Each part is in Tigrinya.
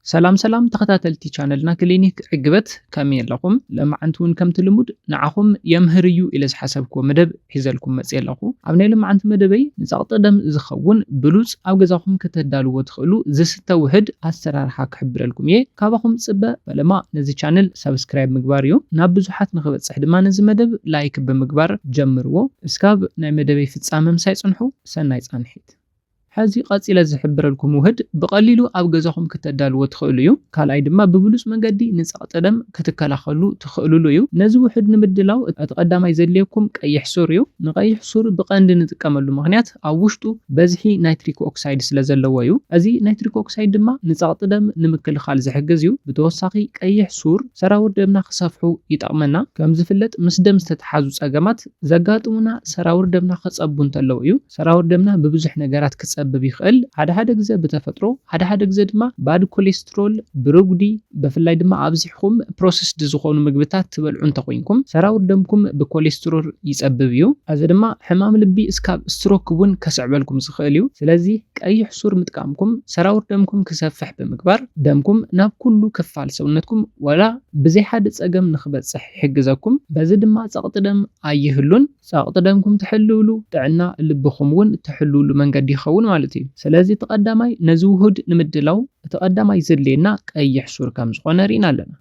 ሰላም ሰላም ተኸታተልቲ ቻነልና ክሊኒክ ዕግበት፣ ከመይ ኣለኹም? ለማዓንቲ እውን ከምቲ ልሙድ ንዓኹም የምህር እዩ ኢለ ዝሓሰብክዎ መደብ ሒዘልኩም መፅየ ኣለኹ። ኣብ ናይ ለማዓንቲ መደበይ ንፀቕጢ ደም ዝኸውን ብሉፅ ኣብ ገዛኹም ከተዳልዎ ትኽእሉ ዝስተ ውሕድ ኣሰራርሓ ክሕብረልኩም እየ። ካባኹም ዝፅበ ፈለማ ነዚ ቻነል ሳብስክራይብ ምግባር እዩ። ናብ ብዙሓት ንኽበፅሕ ድማ ነዚ መደብ ላይክ ብምግባር ጀምርዎ። እስካብ ናይ መደበይ ፍፃመ ምሳይ ፅንሑ። ሰናይ ፃንሒት። ሕዚ ቀጺለ ዝሕብረልኩም ውህድ ብቐሊሉ ኣብ ገዛኹም ክተዳልዎ ትኽእሉ እዩ። ካልኣይ ድማ ብብሉጽ መንገዲ ንጸቕጢ ደም ክትከላኸሉ ትኽእልሉ እዩ። ነዚ ውህድ ንምድላው እቲ ቀዳማይ ዘድልየኩም ቀይሕ ሱር እዩ። ንቀይሕ ሱር ብቐንዲ ንጥቀመሉ ምኽንያት ኣብ ውሽጡ በዝሒ ናይትሪክ ኦክሳይድ ስለ ዘለዎ እዩ። እዚ ናይትሪክ ኦክሳይድ ድማ ንጸቕጢ ደም ንምክልኻል ዝሕግዝ እዩ። ብተወሳኺ ቀይሕ ሱር ሰራውር ደምና ክሰፍሑ ይጠቕመና። ከም ዝፍለጥ ምስ ደም ዝተተሓዙ ጸገማት ዘጋጥሙና ሰራውር ደምና ክጸቡ እንተለዉ እዩ። ሰራውር ደምና ብብዙሕ ነገራት ክጸብብ ይኽእል። ሓደ ሓደ ግዜ ብተፈጥሮ፣ ሓደ ሓደ ግዜ ድማ ባድ ኮሌስትሮል፣ ብርጉዲ፣ ብፍላይ ድማ ኣብዚሕኹም ፕሮሰስድ ዝኾኑ ምግብታት ትበልዑ እንተኾይንኩም ሰራውር ደምኩም ብኮሌስትሮል ይጸብብ እዩ። እዚ ድማ ሕማም ልቢ እስካብ ስትሮክ እውን ከስዕበልኩም ዝኽእል እዩ። ስለዚ ቀይሕ ሱር ምጥቃምኩም ሰራውር ደምኩም ክሰፍሕ ብምግባር ደምኩም ናብ ኩሉ ክፋል ሰውነትኩም ዋላ ብዘይ ሓደ ጸገም ንኽበጽሕ ይሕግዘኩም። በዚ ድማ ጸቕጢ ደም ኣይህሉን። ጸቕጢ ደምኩም ትሕልውሉ፣ ጥዕና ልብኹም እውን ትሕልውሉ መንገዲ ይኸውን ማለት እዩ። ስለዚ እቲ ቀዳማይ ነዚ ውሁድ ንምድላው እቲ ቀዳማይ ዘድልየና ቀይሕ ሱር ከም ዝኾነ ርኢና ኣለና።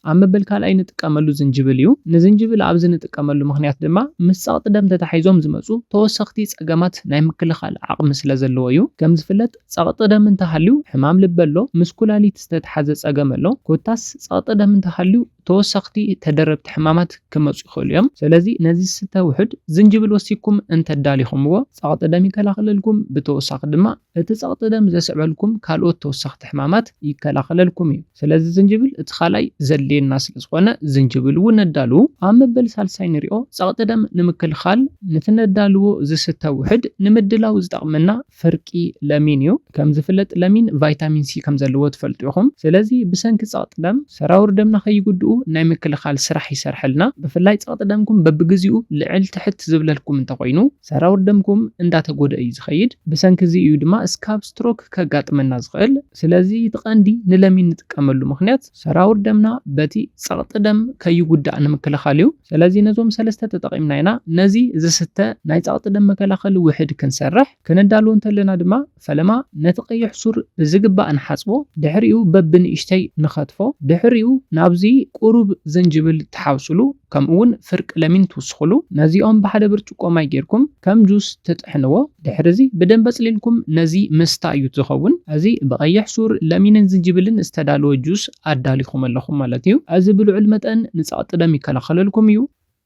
ኣብ መበል ካልኣይ ንጥቀመሉ ዝንጅብል እዩ። ንዝንጅብል ኣብዚ ንጥቀመሉ ምኽንያት ድማ ምስ ጸቕጢ ደም ተታሒዞም ዝመጹ ተወሰኽቲ ጸገማት ናይ ምክልኻል ዓቕሚ ስለ ዘለዎ እዩ። ከም ዝፍለጥ ጸቕጢ ደም እንተሃልዩ ሕማም ልቢ ኣሎ፣ ምስ ኩላሊት ዝተተሓዘ ጸገም ኣሎ። ኮታስ ጸቕጢ ደም እንተሃልዩ ተወሰኽቲ ተደረብቲ ሕማማት ክመጹ ይኽእሉ እዮም። ስለዚ ነዚ ዝስተ ውሑድ ዝንጅብል ወሲድኩም እንተዳሊኹምዎ ጸቕጢ ደም ይከላኸለልኩም። ብተወሳኺ ድማ እቲ ጸቕጢ ደም ዘስዕበልኩም ካልኦት ተወሰኽቲ ሕማማት ይከላኸለልኩም እዩ። ስለዚ ዝንጅብል እቲ ካልኣይ ዘድልየና ስለ ዝኾነ ዝንጅብል እውን ነዳልው። ኣብ መበል ሳልሳይ ንሪኦ ጸቕጢ ደም ንምክልኻል ነቲ ነዳልዎ ዝስተ ውሕድ ንምድላው ዝጠቕመና ፍርቂ ለሚን እዩ። ከም ዝፍለጥ ለሚን ቫይታሚን ሲ ከም ዘለዎ ትፈልጡ ኢኹም። ስለዚ ብሰንኪ ጸቕጢ ደም ሰራውር ደምና ከይጉድኡ ናይ ምክልኻል ስራሕ ይሰርሐልና። ብፍላይ ጸቕጢ ደምኩም በብግዚኡ ልዕል ትሕት ዝብለልኩም እንተኾይኑ ሰራውር ደምኩም እንዳተጎደ እዩ ዝኸይድ። ብሰንኪ እዚ እዩ ድማ እስካብ ስትሮክ ከጋጥመና ዝኽእል። ስለዚ እቲ ቀንዲ ንለሚን ንጥቀመሉ ምኽንያት ሰራውር ደምና በቲ ጸቕጢ ደም ከይጉዳእ ንምክልኻል እዩ። ስለዚ ነዞም ሰለስተ ተጠቒምና ኢና ነዚ ዝስተ ናይ ጸቕጢ ደም መከላኸሊ ውሕድ ክንሰርሕ። ክነዳልዎ እንተለና ድማ ፈለማ ነቲ ቀይሕ ሱር ብዝግባእ ንሓጽቦ፣ ድሕሪኡ በብንእሽተይ ንኸትፎ፣ ድሕሪኡ ናብዚ ቁሩብ ዝንጅብል ትሓውስሉ፣ ከምኡ እውን ፍርቂ ለሚን ትውስኽሉ። ነዚኦም ብሓደ ብርጭቆ ማይ ጌርኩም ከም ጁስ ትጥሕንዎ። ድሕሪ እዚ ብደንብ ኣጽሊልኩም ነዚ ምስታ እዩ ዝኸውን። እዚ ብቐይሕ ሱር ለሚንን ዝንጅብልን ዝተዳለወ ጁስ ኣዳሊኹም ኣለኹም ማለት እዩ። እዚ ብልዑል መጠን ንጸቕጢ ደም ይከላኸለልኩም እዩ።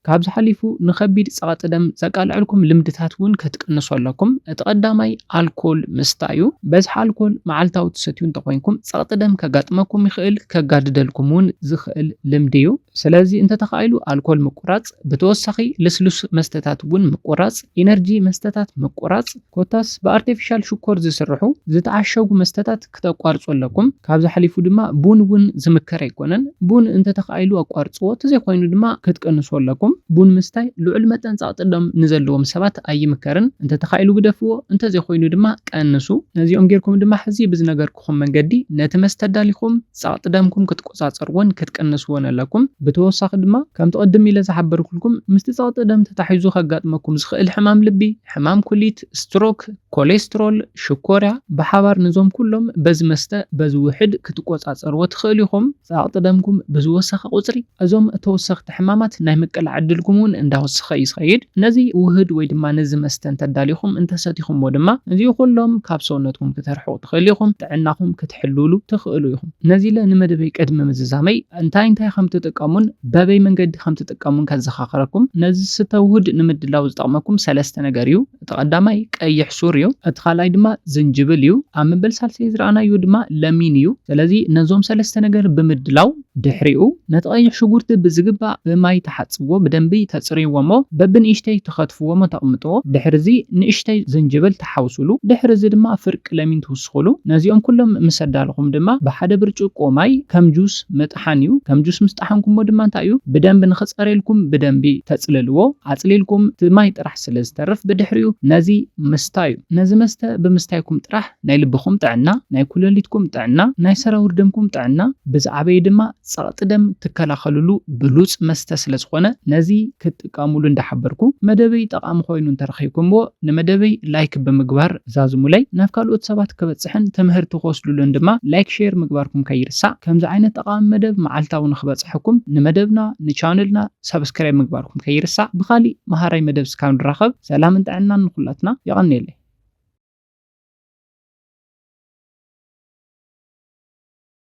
ካብዚ ሓሊፉ ንኸቢድ ጸቕጢ ደም ዘቃልዐልኩም ልምድታት እውን ክትቅንሱ ኣለኩም። እቲ ቀዳማይ ኣልኮል ምስታ እዩ። በዝሒ ኣልኮል መዓልታዊ ትሰትዩ እንተኾይንኩም ጸቕጢ ደም ከጋጥመኩም ይኽእል፣ ከጋድደልኩም እውን ዝኽእል ልምዲ እዩ። ስለዚ እንተተኻኢሉ ኣልኮል ምቁራጽ፣ ብተወሳኺ ልስሉስ መስተታት እውን ምቁራጽ፣ ኢነርጂ መስተታት ምቁራጽ፣ ኮታስ ብኣርቲፊሻል ሽኮር ዝስርሑ ዝተዓሸጉ መስተታት ክተቋርጹ ኣለኩም። ካብዚ ሓሊፉ ድማ ቡን እውን ዝምከር ኣይኮነን። ቡን እንተተኻኢሉ ኣቋርጽዎ፣ እንተዘይኮይኑ ድማ ክትቀንሱ ኣለኩም። ቡን ምስታይ ልዑል መጠን ጸቕጢ ደም ንዘለዎም ሰባት ኣይምከርን። እንተተኻኢሉ ግደፍዎ፣ እንተዘይኮይኑ ድማ ቀንሱ። ነዚኦም ጌርኩም ድማ ሕዚ ብዝነገርኩኹም መንገዲ ነቲ መስተ ኣዳሊኹም ጸቕጢ ደምኩም ክትቆጻጸርዎን ክትቅንስዎን ኣለኩም። ብተወሳኺ ድማ ከምቲ ቅድም ኢለ ዝሓበርኩልኩም ምስቲ ጸቕጢ ደም ተታሒዙ ከጋጥመኩም ዝኽእል ሕማም ልቢ፣ ሕማም ኩሊት፣ ስትሮክ፣ ኮሌስትሮል፣ ሽኮርያ ብሓባር ነዞም ኩሎም በዚ መስተ በዚ ውሕድ ክትቆጻጸርዎ ትኽእሉ ኢኹም። ጸቕጢ ደምኩም ብዝወሰኸ ቁጽሪ እዞም ተወሰኽቲ ሕማማት ናይ ምቅላዕ ዕድልኩም እውን እንዳወሰኸ እዩ ዝኸይድ። ነዚ ውህድ ወይ ድማ ነዚ መስተ እንተዳሊኹም እንተሰቲኹምዎ ድማ ነዚኡ ኩሎም ካብ ሰውነትኩም ክተርሕቑ ትኽእሉ ኢኹም። ጥዕናኹም ክትሕልውሉ ትኽእሉ ኢኹም። ነዚ ኢለ ንመደበይ ቅድሚ ምዝዛመይ እንታይ እንታይ ከም ትጥቀሙን በበይ መንገዲ ከም ትጥቀሙን ከዘኻኽረኩም። ነዚ ዝስተ ውህድ ንምድላው ዝጠቕመኩም ሰለስተ ነገር እዩ። እቲ ቀዳማይ ቀይሕ ሱር እዩ። እቲ ካልኣይ ድማ ዝንጅብል እዩ። ኣብ መበል ሳልሳይ ዝረኣናዮ ድማ ለሚን እዩ። ስለዚ ነዞም ሰለስተ ነገር ብምድላው ድሕሪኡ ነቲ ቀይሕ ሽጉርቲ ብዝግባእ ብማይ ተሓጽብዎ፣ ደንቢ ተጽርይዎ እሞ በብንእሽተይ ትኸትፍዎ እሞ ተቕምጥዎ። ድሕሪ እዚ ንእሽተይ ዝንጅብል ትሓውሱሉ። ድሕሪ እዚ ድማ ፍርቂ ለሚን ትውስኹሉ። ነዚኦም ኩሎም ምስ ኣዳለኹም ድማ ብሓደ ብርጭቆ ማይ ከም ጁስ ምጥሓን እዩ። ከም ጁስ ምስ ጠሓንኩሞ ድማ እንታይ እዩ? ብደንቢ ንኽጸርየልኩም ብደንቢ ተጽልልዎ። ኣጽሊልኩም እቲ ማይ ጥራሕ ስለ ዝተርፍ ብድሕሪኡ ነዚ ምስታይ እዩ። ነዚ መስተ ብምስታይኩም ጥራሕ ናይ ልብኹም ጥዕና፣ ናይ ኩለሊትኩም ጥዕና፣ ናይ ሰራውር ደምኩም ጥዕና፣ ብዝዓበየ ድማ ጸቕጢ ደም ትከላኸልሉ ብሉጽ መስተ ስለ ዝኾነ ነዚ ክትጥቀሙሉ እንዳሓበርኩ፣ መደበይ ጠቓሚ ኮይኑ እንተረኺብኩምዎ ንመደበይ ላይክ ብምግባር ዛዝሙለይ። ናብ ካልኦት ሰባት ክበጽሕን ትምህርቲ ክወስዱሉን ድማ ላይክ ሼር ምግባርኩም ከይርሳዕ። ከምዚ ዓይነት ጠቓሚ መደብ መዓልታዊ ንክበጽሐኩም ንመደብና ንቻነልና ሳብስክራይብ ምግባርኩም ከይርሳዕ። ብኻሊእ መሃራይ መደብ እስካብ ንራኸብ ሰላምን ጥዕናን ንኹላትና። የቐንየለይ።